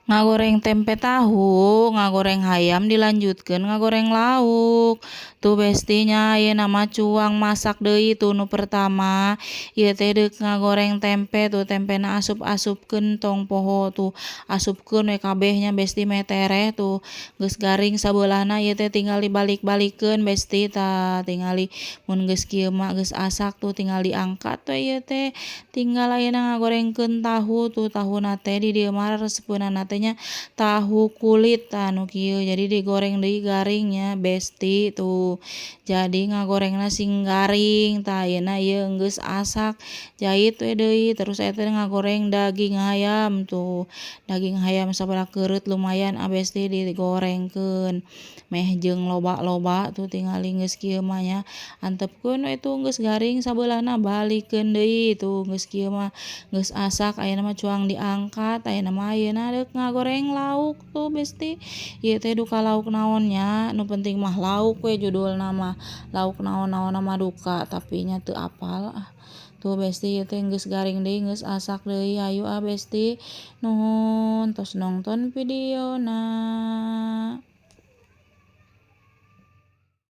Ngagoreng tempe tahu, ngagoreng hayam dilanjutkeun ngagoreng lauk. Tuh, Besti nya, ayeuna mah cuang masak deui tuh. Nu pertama ieu teh deuk ngagoreng tempe. Tuh, tempena asup-asupkeun, tong poho tuh, asupkeun we kabeh nya, Besti, meh tereh. Tuh, geus garing sabeulahna, ieu teh tinggal dibalik-balikeun, Besti. Tah, tingali mun geus kieu mah geus asak. Tuh, tinggal diangkat we. Ieu teh tinggal ayeuna ngagorengkeun tahu. Tuh, tahuna teh di dieu mah resepeunana teh nya tahu kulit. Tah, nu kieu, jadi digoreng deui garing nya, Besti. Tuh, jadi ngagorengna sing garing. Tah, ayeuna ieu geus asak, jait we deui. Terus eta ngagoreng daging hayam. Tuh, daging hayam sabaraha keureut lumayan ah, Besti, digorengkeun meh jeung loba-loba. Tuh, tingali geus kieu mah nya, antepkeun we. Tuh, geus garing sabeulahna, balikeun deui. Tuh, geus kieu mah geus asak, ayeuna mah cuang diangkat. Ayeuna mah ayeuna deuk ngagoreng lauk. Tuh, Besti, ieu teh duka lauk naon nya, nu penting mah lauk we judulna mah. Lauk naon-naon mah duka, tapi nya teu apal ah. Tuh, Besti, ieu teh geus garing deui, geus asak deui. Hayu ah, Besti, nuhun tos nongton videona.